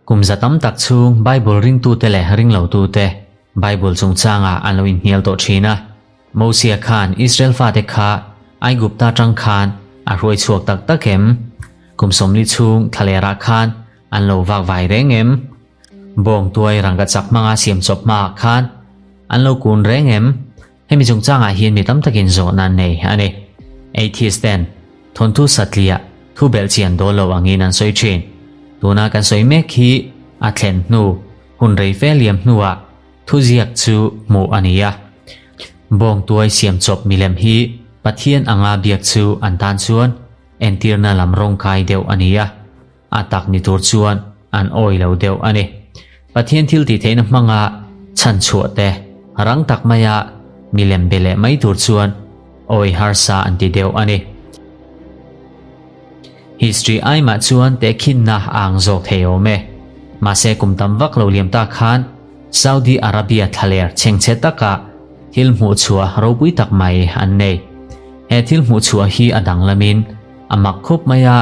Kum za tam tak chhung Bible ringtute leh ringlotute Bible chungchangah an lo inhnial tawh thin a. Mosia khan Israel fate kha Aigupta tang khan a hruai chhuak tak tak em? Kum 40 chhung thlalerah khan an lo vak vai reng em? Bawng tuai rangka chak hmanga siam chawp hmaah khan an lo kun reng em? Hemi chungchangah hian mi tam takin zawhna an nei a ni. Atheist ten thawnthu satliah thu belhchian dawl lo angin an sawi thin. Tuna kan sawi mek hi a thlen hnu hun rei fe liam hnuah thuziak chu hmuh a ni a. Bawng tuai siam chawp milem hi Pathian anga biak chu an tan chuan entirna lam rawng kai deuh a ni a. A tak ni tur chuan an awi lo deuh a ni. Pathian thil tih theihna hmanga chhan chhuah te rang tak maia milem be leh mai tur chuan awi harsa an ti deuh a ni. History ai mah chuan tehkhinna a ang zawk thei awm e. Mahse kum tam vak lo liam ta khan Saudi Arabia thlaler chhengchhe taka thil hmuh chhuah ropui tak mai an nei. He thil hmuh chhuah hi a danglamin a mak khup mai a,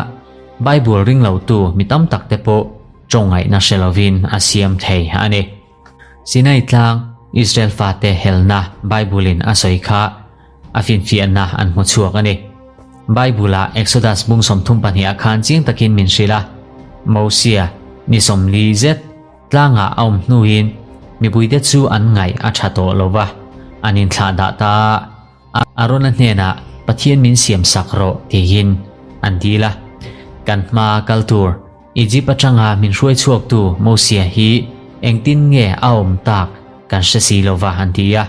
Bible ring lotu mi tam tak te pawh tawngaihna hre lovin a siam thei a ni. Sinai tlang Israel fate helna Bible-in a sawi kha a finfiahna an hmu chhuak a ni. Bible-ah Exodus bung 32 ah khan chiang takin min hrilh a, Mosia ni 40 zet tlangah a awm hnuin mipuite chu an ngaih a tha tawh lo va, an inthlahdah ta a. Arona hnenah Pathian min siam sak rawh tiin an dil a. Kan hma kal tur Egypt atanga min hruai chhuaktu Mosia hi engtin nge a awm tak kan hre si lo va an ti a.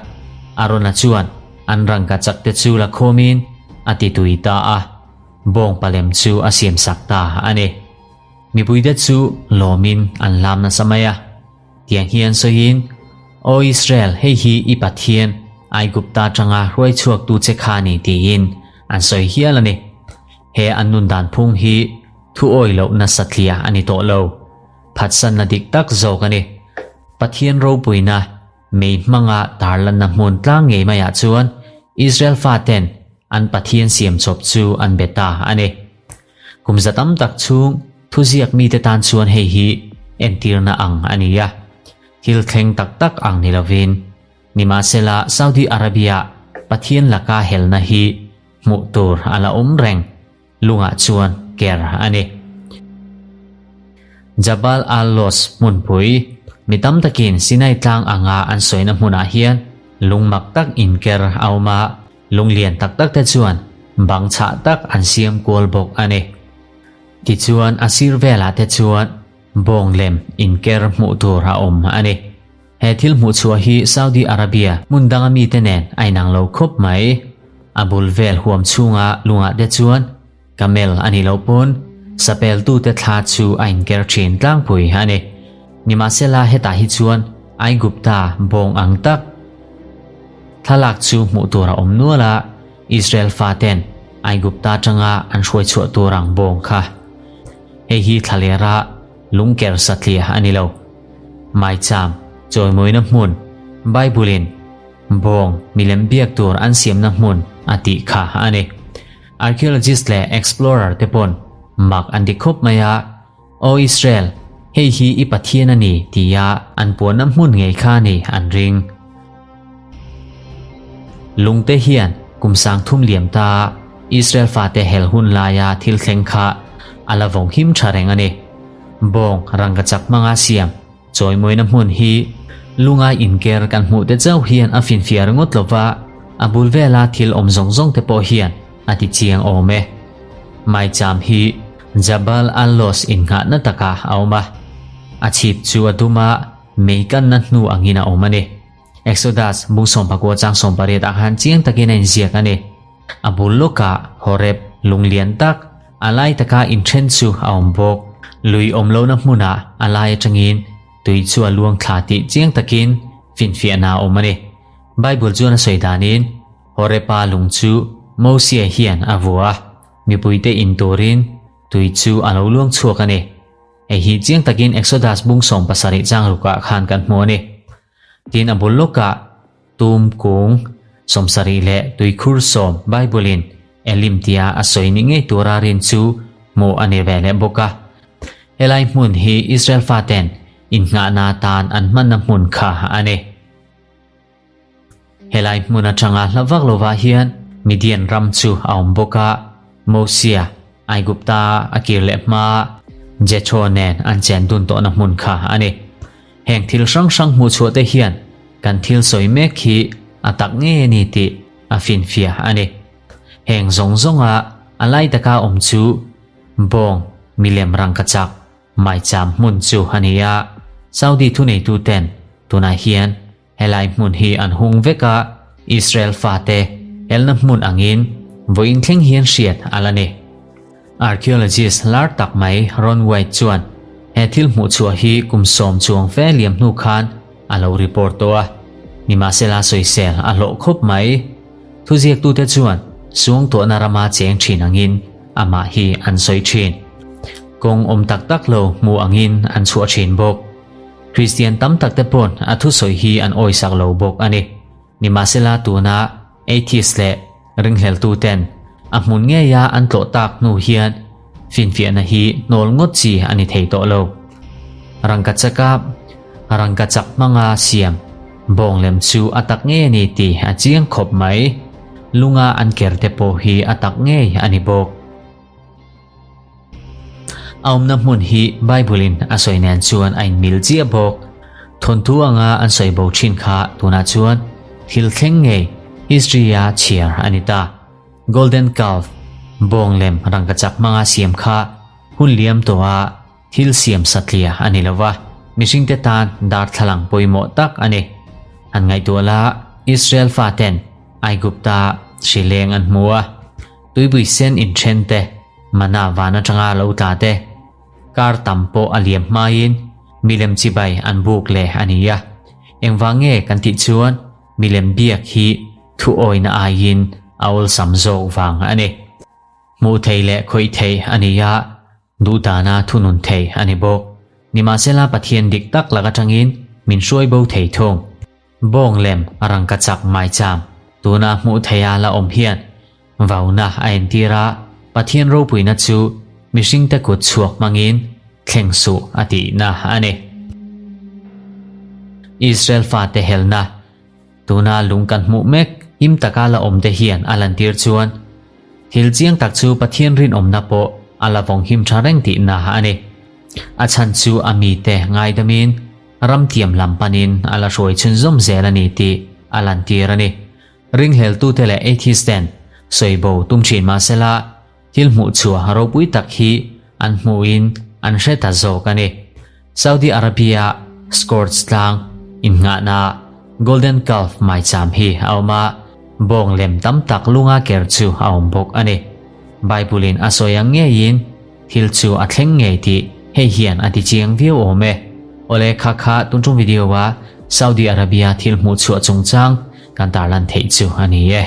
Arona chuan an rangka chak te chu la khawmin a ti tui ta a, bawng palem chu a siam sak ta a ni. Mipuite chu lawmin an hlam nasa mai a. Tiang hian sawiin, Aw Israel, hei hi i Pathian, Aigupta atanga hruai chhuaktu che kha a ni tiin an sawi hial a ni. He an nun dan phung hi thu awi lohna satliah a ni tawh lo. Phatsanna dik tak zawk a ni. Pathian ropuina mei hmanga tarlanna hmun tlang ngei maiah chuan Israel faten an Pathian siamchawp chu an be ta a ni. Kum za tam tak chhung thuziak mite tan chuan hei hi entirna ang a ni a, thil thleng tak tak ang ni lovin. Nimahsela Saudi Arabia Pathian laka helna hi hmuh tur a la awm reng lungah chuan ker a ni. Jabal al-Lawz hmunpui, mi tam takin Sinai tlang anga an sawina hmunah hian lung mak tak inker a awm a, Lung lian tak tak te chuan bang chhah tak an siam kual bawk a ni. Tichuan a sir velah te chuan bawng lem inker hmuh tur a awm a ni. He thil hmuh chhuah hi Saudi Arabia hmun danga mite nen a inang lo khawp mai. A bul vel huam chhunga lungah te chuan camel a nih loh pawn sapeltute thla chu a inker thin tlangpui a ni. Nimahsela hetah hi chuan Aigupta bawng ang tak thlalak chu hmuh tur a awm nual a, Israel faten Aigupta atanga an hruai chhuah tur ang bawng kha. Hei hi thlalera lungker satliah a ni lo. Maicham chawimawina hmun Bible-in bawng milem biak tur an siamna hmun a tih kha a ni. Archaeologist leh explorer te pawn mak an ti khawp mai a, Aw Israel, hei hi i Pathian a ni tia an puanna hmun ngei kha a ni an ring. Lungte hian kum 3000 liam ta Israel fate hel hun laia thil thleng kha a la vawng him tha reng a ni. Bawng rangkachak hmanga siam Chawimawina hmun hi lungai inker kan hmuh te chauh hian a finfiah ringawt lova, a bul vela thil awm zawng zawng te pawh hian a ti chiang awm e. Maicham hi Jabal al-Lawz innghahna takah a awm a, a chhip chu a dum a, mei kanna hnu angin a awm a ni. Exodus bung 19 chang 18 ah khan chiang takin a inziak a ni. A bul lawkah Horeb lung lian tak, a lai taka inthen chu a awm bawk. Lui awm lohna hmunah a lai atangin tui chu a luang thla tih chiang takin finfiahna a awm a ni. Bible chuan a sawi danin Horeba lung chu Mosia hian a vua a, mipuite in turin tui chu a lo luang chhuak a ni. Hei hi chiang takin Exodus bung 17 chang rukah khan kan hmu a ni. Tin a bul lawkah tum kung 70 leh tuikhur 10 Bible-in Elim tia a sawi ni ngei tura rin chu hmuh a ni ve leh bawk a. Helai hmun hi Israel faten innghahna atan an hmanna hmun kha a ni. Helai hmun atanga hla vak lovah hian Midian ram chu a awm bawk a, Mosia, Aigupta a kir leh hma Jethro nen an chen dun tawhna hmun kha a ni. Heng thil hrang hrang hmuh chhuah te hian kan thil sawi mek hi a tak ngei a ni tih a finfiah a ni. Heng zawng zawnga a lai taka awm chu bawng milem rangkachak maicham hmun chu a ni a, Saudi thuneituten tunah hian Helai hmun hi an hung vek a, Israel fate helna hmun angin vawiin thleng hian hriat a la ni. Archaeologist lar tak mai Ron White chuan he thil hmuhchhuah hi kum sawm chuang fe liam hnu khan a lo report tawh a, nimahsela sawisel a hlawh khawp mai. Thuziaktute chuan suangtuahna rama cheng thin angin amah hi an sawi thin. Kawng awm tak tak lo hmu angin an chhuah thin bawk. Kristian tam tak te pawn a thusawi hi an awisak lo bawk a ni. Nimahsela tuna atheist leh ringhleltu ten a hmun ngeia an tlawh tak hnu hian finfiahna hi hnawl ngawt chi a ni thei tawh lo. Rangkachaka rangkachak hmanga siam bawng lem chu a tak ngei a ni tih a chiang khawp mai. Lunga an ker te pawh hi a tak ngei a ni bawk. A awmna hmun hi Bible-in a sawi nen chuan a inmil chiah bawk. Thawnthu anga an sawi bo thin kha tunah chuan thil thleng ngei history-a chhiar a ni ta. Golden Calf, bawng lem rangkachak hmanga siam kha hun liam tawha thil siam satliah a ni lo va, mihringte tan darthlalang pawimawh tak a ni. Han ngaihtuah la, Israel faten Aigupta hrileng an hmu a. Tuipui sen inthen te, mana van atanga lo tla te, kar tam pawh a liam hmain milem chibai an buk leh a ni a. Engvang nge kan tih chuan milem biak hi thu awina aiin a awlsam zawk vang a ni. Hmuh thei leh khawih thei a ni a, Duhdana thunun thei a ni bawk. Nimahsela Pathian dik tak lak atangin min hruai bo thei thung. Bawng lem a rangkachak maicham tuna hmuh theia la awm hian vauna a entir a, Pathian ropuina chu mihringte kut chhuak hmangin thleng suh a tihna a ni. Israel fate helna tuna lung kan hmuh mek him taka la awmte hian a lantir chuan thil chiang tak chu Pathian rinawmna pawh a la vawng him tha reng tihna a ni. A chhan chu a mite ngaidamin Ram tiam lam panin a la hruai chhunzawm zel a ni tih a lantir a ni. Ringhleltute leh atheist ten sawibo tum thin mahsela thil hmuh chhuah ropui tak hi an hmuhin an hre ta zawk a ni. Saudi Arabia Scorch tlang innghahna Golden Calf maicham hi a awm a, bawng lem tam tak lunga ker chu a awm bawk a ni. Bible-in a sawi ang ngeiin Thil chu a thleng ngei tih hei hian a ti chiang viau awm e. Awle kha kha tun tum video a Saudi Arabia thil hmuh chhuah chungchang kan tarlan theih chu a ni e.